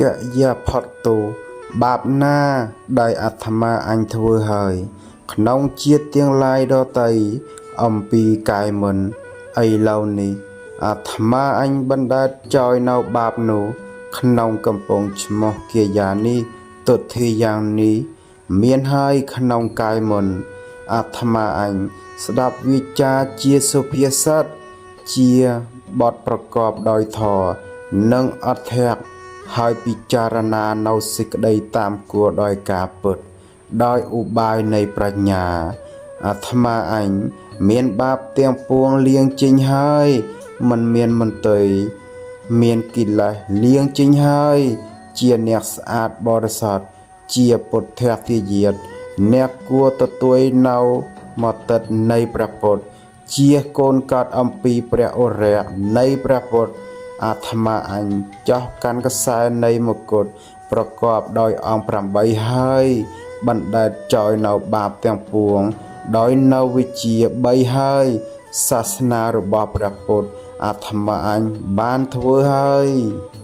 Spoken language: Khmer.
កយាផតោបាបណាដែលអាត្មាអញធ្វើហើយ ក្នុងជាតិទាំងឡាយដតីអំពីកាយមុនឥឡូវនេះអាត្មាអញបណ្ដែតចោលនៅបាបនោះ ក្នុងកំពង់ឈ្មោះគាយានេះទុទ្ធីយ៉ាងនេះមានហើយក្នុងកាយមុនអាត្មាអញស្ដាប់វាចាជាសុភាសិតជាបទប្រកបដោយធម៌និងអធិកហើយពិចារណានៅសេចក្តីតាមគួរដោយការពិត ដោយឧបាយនៃប្រាជ្ញាអាត្មាអញមានបាបទាំងពួងលាងចេញហើយមិនមានមន្ទៃមានកិលេសលាងចេញហើយ ជាអ្នកស្អាតបរិសុទ្ធជាពុទ្ធទាយាទអ្នកគួរទទួលនៅមតិនៃព្រះពុទ្ធជាកូនកត់អំពីព្រះអរិយនៃព្រះពុទ្ធអាត្មាអញចោះកាន់ខ្សែនៃមកុដប្រកបដោយអង្គ8ហើយ បណ្ដែតចោលនៅបាបទាំងពួង ដោយនៅវិជ្ជា3ហើយ សាសនារបស់ព្រះពុទ្ធអាត្មាអញបានធ្វើហើយ។